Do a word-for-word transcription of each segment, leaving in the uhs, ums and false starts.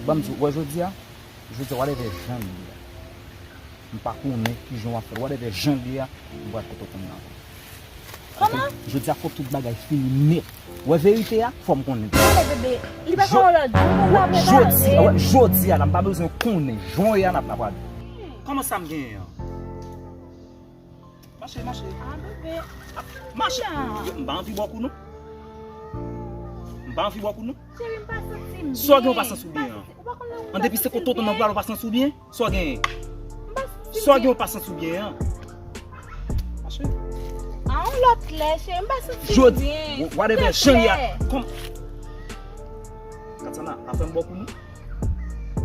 Ban m di w, wè jodi a, jodi a, whatever jan l ye a, m pa konnen kijan w ap fè l, whatever jan l ye a, m pral kote w kounye a. Kòman? Jodi a, fò tout bagay fini nèt. Wè verite a, fò m konnen. Tande, bebe, li pa ka yon lòt jou, nou pa prepare. Jodi a, wè, jodi a la, m pa bezwen konnen jan w ye a, n ap, n ap prale. Kòman sa m genyen an? Mache, mache. Ah, bebe. Mache. Yo, m pa anvi bò kou non. M pa anvi bò kou non. Cheri, m pa santi m byen. Sa w gen w pa santi w byen an? Ou pa konn lè ou pa santi m byen? An depi se kote w tonton nan pral ou pa santi w byen? Sa w genyen? M pa santi m byen. Sa w genyen w pa santi w byen an? Mache. A yon lòt lè, cheri, m pa santi m byen. Jodi, whatever, cheri a. Kòm Katsana, pa fè m bò kou non.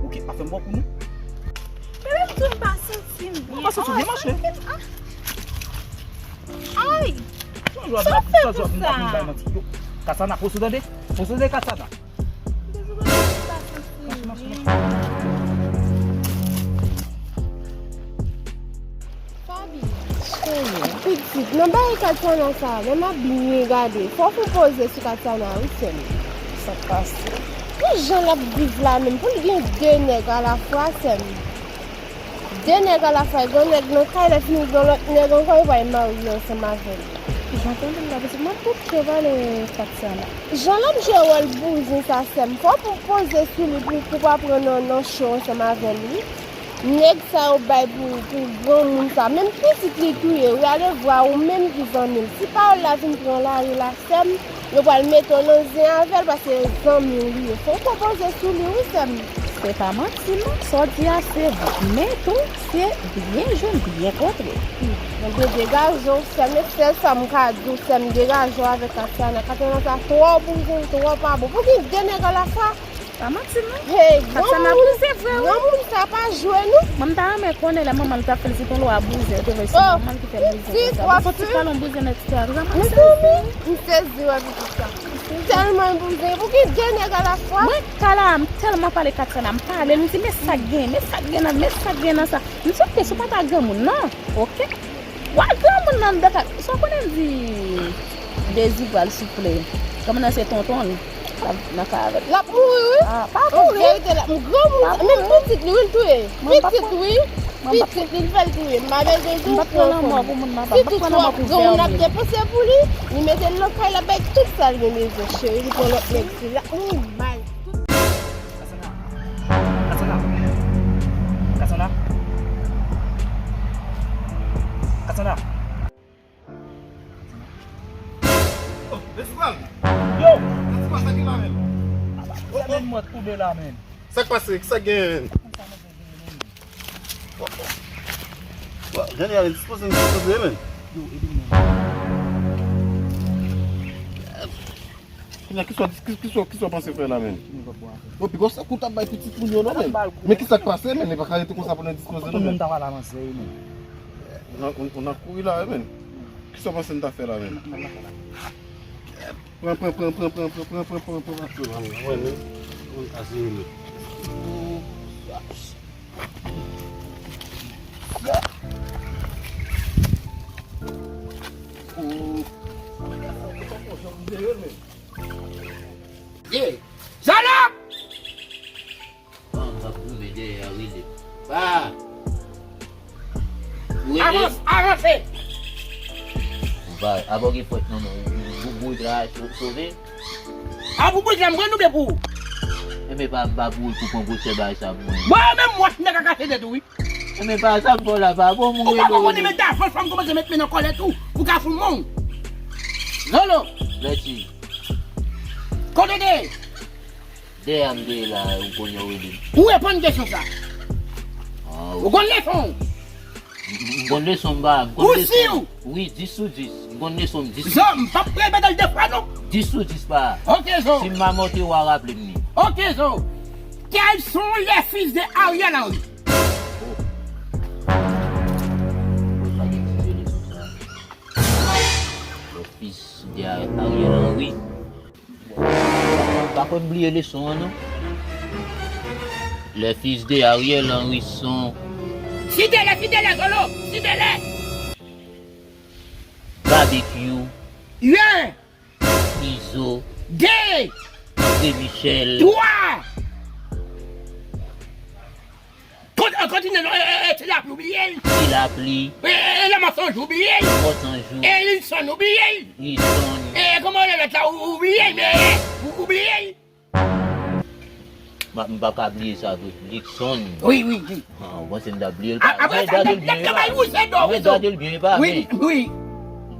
Ok, pa fè m bò kou non. Bebe, m di w m pa santi m byen. Ou pa santi w byen, mache? Ay! Sa w fè konsa? Katsana, poze w tande. Poze w tande, Katsana. Bebe, m pa santi m byen. Fabi. Cheri, pitit, nan bagay Katsana sa, lè m ap byen gade, fò w fè poze sou Katsana wi, sè m. Sa k pase? Pou jan l ap viv la menm, pou l gen de nèg alafwa, sè m. De nèg alafwa, e gen nèg nan kay, lè fini gen lòt nèg ankò, yo pral marye ansanm avè l. Jan w tande l la, pitit, m ap bouke valè Katsana. Jan l ap jwe wòl bouzen sa, sè m, fò pou poze sou li, pou, pou pa pran nan, nan cho ansanm avè l, wi. Nèg sa yo bay pou, pou granmoun sa. Menm pitit li touye, wi, ale vwa ou menm ki zanmi l. Si pawòl la vin pran lari la, sè m, yo pral mete w nan zen avè l, paske zanmi w li ye. Fò w poze sou li, wi, sè m. Se pa manti, non. Sa w di a, se vre. Men tou, se byen jwenn, byen kontre. Mwen te degaje w, sè m, e sèl sa m ka di w, sè m, degaje w avèk Katsana. Katsana sa twò bouzen, twò pa bon. Pou ki de nèg alafwa? Pa manti, non. Hey, Katsana bouzen vre, wi. Granmoun sa pa jwe, non. Mwen, m ta renmen konnen lè manman l t ap fè l, se te yon lwa bouzen, yo te voye se manman l ki fè l bouzen konsa. Bon, fò ti pale yon bouzen nèg. Mezanmi, m sezi wè pitit sa. Tèlman bouzen, pou ki de nèg alafwa? Mwen, kala, m tèlman pale Katsana, m pale, m di, men sa k gen, men sa k gen nan, men sa k gen nan sa. M sot ke sou pata granmoun nan, ok? Wa granmoun nan, m deta, sa w konnen m di Dezi pral soufle. Granmoun nan se tonton l. L ap nan kay avè l. L ap mouri, wi. Ah, pa mouri. An verite, l ap mouri. Granmoun, menm pitit li, wi, l touye. Pitit, wi. Pitit li, l fè l touye. M pa bezwen di w pran fanm. Si tou twòp granmoun ap depanse pou li, li mete l nan kay, l ap bay tout sa l gen bezwen, cheri. Li pran lòt nèg, si l ap mouri mal. Katsana. Katsana. Katsana. Katsana. Oh, Leswal! Yo! Leswal, sa ki la menm? Apa, sa menm mwen koube la menm. Sa k pase? Ki sa k genyen menm? Bon, bon. Bon, Daniel, dispoze, dispoze menm. Yo, ede m non. Kounye a, kisa, kisa, kisa, kisa w panse fè la menm? Bon, pi gwo sa kou t ap bay pitit moun yo non menm. Men kisa k pase menm? Li pa ka rete konsa pou nou dispoze non menm. Tout moun ta pale avanse menm. On a, on a kouri la menm. Kisa w panse n ta fè la menm? Pran, pran, pran. Mwen menm, mwen kase menm. Ye! Zala! An, m ap goumen dèyè a, rele. Pa! Rele. Avans, avanse! Ou pa, apa w gen fwèt nan men w? Boubourik la so-, sove? A boubourik la, m pran double pou ou. Enben, pa, m pa boubourik pou pran gwosè bagay sa pou mwen. Bon, menm wòch nèg a kase tèt ou, wi. Enben, pa sa m fè w la, pa bon, m rele w. Ou pa konprann, men davans fò m kòmanse met men nan kòlèt ou, ou ka fout mwen. Zolo. Lèti. Kote w te ye? Dèyè a m te ye la, ou konnen w rele m. Ou reponn kesyon sa. Ah, ou konn leson? M, m konn leson m pa, m konn leson m. Ou si w? Wi, dis sou dis. M konn leson m, dis sou dis. Zo, m p ap repete l de fwa non. Dis sou dis pa. Ok, Zo. Si m mamòte, w a raple m li. Ok, Zo. Quels sont les fils de Ariel Henry? Oh. Ou pa gen ti leson sa. Le fils de Ariel Henry. Pa konn bliye leson an non. Les fils de Ariel Henry sont. Site lè, site lè, Zolo, site lè. Barbecue. Yen. Izo. De. André Michel. Twa. An kontinye non, e, e, e, Ti Lapli ou bliye l. Ti Lapli. E, e, e, Lanmò San Jou ou bliye l. Lanmò San Jou. E, Lil Son ou bliye l. Lil Son. E, kòman rele lòt la ou, ou bliye l, men, ou, ou bliye l. M pa ka bliye sa vre. Lil Son. Wi, wi, wi. Ah, ou panse m ta bliye l? Apre sa, gade l byen, e pa vre. Mwen gade l byen, e pa vre. Wi, wi.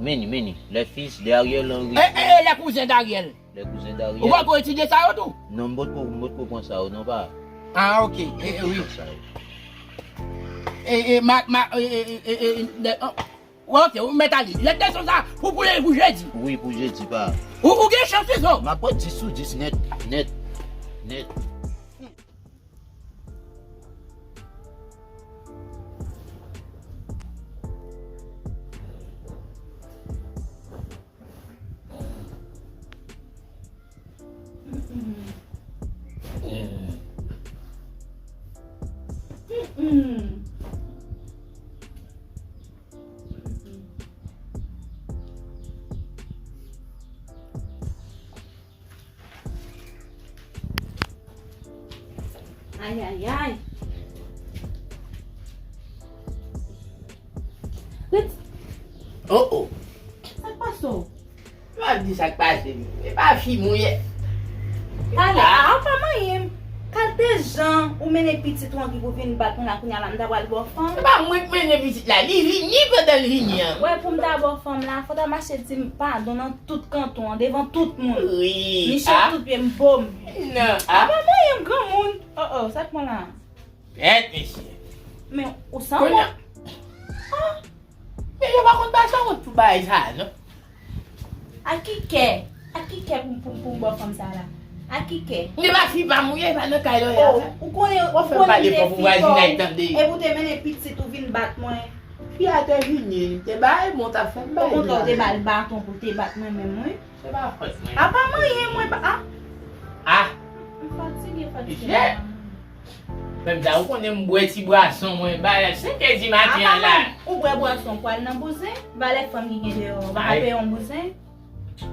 Meni, meni. Les fils d'Ariel Henry. E, e, e, les cousins d'Ariel. Les cousins d'Ariel. Ou pa ko etidye sa yo tou? Non, m potko, m potko pran sa yo, non, pa. Ah, ok. E, e, wi. Sa yo. E, e, ma, ma, e, e, e, e, e, le, oh. Wi, ok, ou mèt ale. Lèt leson sa, pou, pou, pou jedi. Wi, pou jedi, pa. Ou, ou gen chans, wi, so. M ap pran dis sou dis nèt, nèt, nèt. Ay, ay, ay. Ret. Oh, oh. Sa k pase w? Yo ap di sa k pase m. E pa fi mwen ye. Ale, a, a, pa manyen m. Kalte jan ou mennen pitit ou anki pou vin bat mwen la kounye a la, m ta pral ba w fanm. Se pa mwen k mennen pitit la, li vini pandan l vini an. Wè, pou m ta ba w fanm la, fò w ta mache di m padon nan tout kanton an, devan tout moun. Wi. Michel tout pye m bom. Non, a. A pa manyen m granmoun. Oh, oh, sa k pran la? Tèt, mesye. Men, ou sanwont. Ah. Men yo pa konn pase wont pou bagay sa a, non. A ki kè? A ki kè pou, pou, pou m ba w fanm sa a la? A ki kè? Men pa fi pa m ou ye, pa nan kay lòyè a. Oh, ou konnen, ou konnen m te fi fò. Epi ou te mennen pitit ou vin bat mwen. Fi a te vini, li te bay, bon, t ap fè m bay. Okontrè, ou te ba l baton pou l te bat mwen menm, wi. Se pa fòt mwen. A pa manyen mwen, pa, a. A. M fatige, fatige. Menm sa, ou konnen m bwè ti bwason mwen, ba, senk è di maten an la. Ou bwè bwason pou al nan bouzen? Valè fanm ki gen deyò, ou pa ka peye yon bouzen?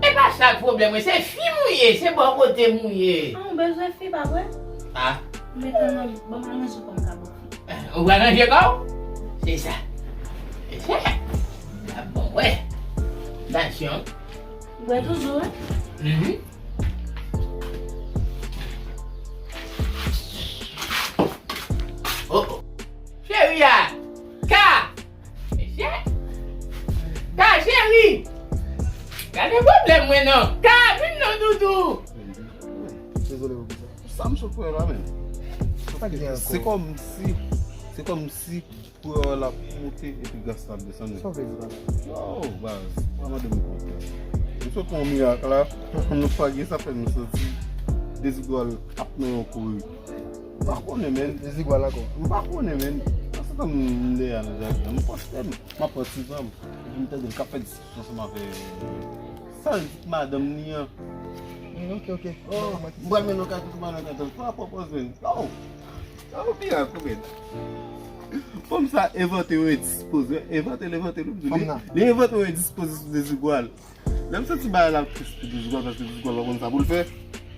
E pa sa k pwoblèm mwen, se fi m ou ye, se bò kote m ou ye. A, ou bezwen fi, pa vre? A. Ou mete nan, ban m al ranje kò m ka ba w fi. Ou pral ranje kò w? Se sa. Se sa. Bon, wè. Tansyon. Ou bwè toujou, wi? Mhm. Oh, oh. Cheri a! Ka! Mesye! Ka, cheri! Gade pwoblèm mwen non! Ka, vin non, doudou! Dezole pou sa. Sa m sot wè la, men. Sa k gen ankò? Se kòmsi, se kòmsi Pou yo wè l ap monte epi gaz la ap desann. Sa w vle di la? Yo, baz, pa mande m kont. M sot pran yon mirak la, nou fage sa fè m santi Dezigwal ap nan yon kouri. M pa konnen, men. Dezigwal ankò? M pa konnen, men. Nan se tan m dèyè a nan jaden an, m poste m, m ap pran ti zam, epi m tande l k ap fè diskisyon ansanm avè sal madanm li an. Hmm, ok, ok. Oh, m pral mennen w kay tout madanm kay tout. Sa pwòp, men. Oh! Sa ou byen ak ou menm. Fanm sa envante yon endispoze. Envante l, envante l, ou di li, li envante yon endispoze sou Dezigwal. Lè m santi bagay la tris pou Dezigwal, paske Dezigwal pa konn sa pou l fè.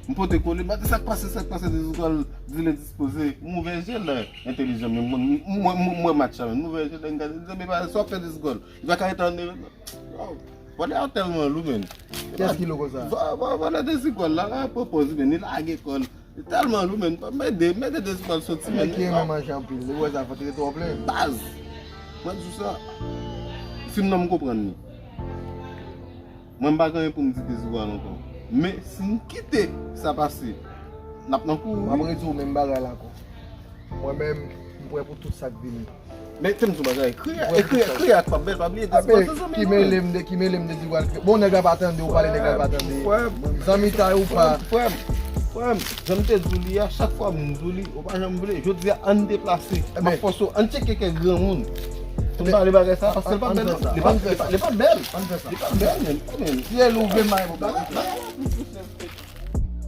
M pote kole, m pa di sa k pase, sa k pase, Dezigwal di l endispoze. M ouvè je l, entèlijan, men mwen, mwen, mwen, mwen match la, men m ouvè je l, m gade, m di, men bagay sa w ap fè Dezigwal. Li pa ka rete anndan. Yo, vòlè a tèlman lou, men. Kiyès ki lou konsa? Vò-, vò-, vòlè Dezigwal la, la pran pòz, men, li lage kò l. Li tèlman lou, men. Mete, mete Dezigwal soti, men. Ki renmen manje anpil. Li wè sa, fò te twò plen. Baz! Mwen di w sa. Fin nan m konprann li. Mwen m pa gen anyen pou m di Dezigwal ankò. Men, si m kite sa pase, n ap nan kouri. M ap redi w menm bagay la ankò. Mwen menm, m prè pou tout sa k vini. Men, te m di w bagay, kriye, e kriye, kriye ak p ap bèl, pa bliye Dezigwal se zanmi nou. Ki mele m de, ki mele m Dezigwal? Bon, nèg la pa tande, ou pale nèg la pa tande. Zanmitay ou pa. Frè m, frè m, jan m te di w li a, chak fwa m di w li, ou pa janm vle. Jodi a, ann deplase. M ap fòse w, ann tcheke kèk granmoun. Pou m pale bagay sa, paske l pa bèl, non. Li pa, li pa, li pa bèl. Li pa bèl, menm, menm. Kiyès ou vle m maye pou bagay?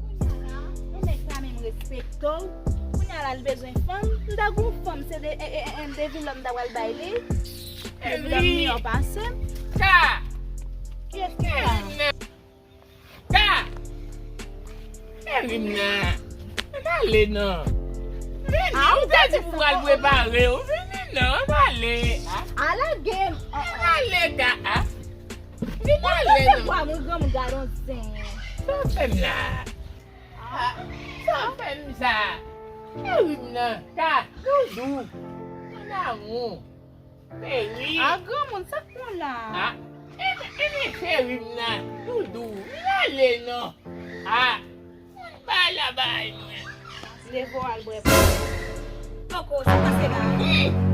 Kounye a la, yon nèg pa menm respekte w. Kounye a la, l bezwen fanm. M ta gon fanm, se de, e, e, e, de vilòm m ta pral bay li. De vilòm miyò pase m. Ka! Kiyès ki la? Ka! Kevin nan! Ann ale non! Vini, ou Te di pou pral prepare w. Vini non, ann ale. A, Ala gen. ann ale ka. A, vin ale Mwen non. Vwa mwen granmoun gadon zen. Sa w fè m la? A, sa w fè m sa? Cheri m nan, ka, doudou, mon amour, cheri. A granmoun, sa k pran la? A, e, e, e cheri m nan, doudou, vin ale non. A, vin bay la bay mwen. Leve w al bwè. Poko, sa pase la.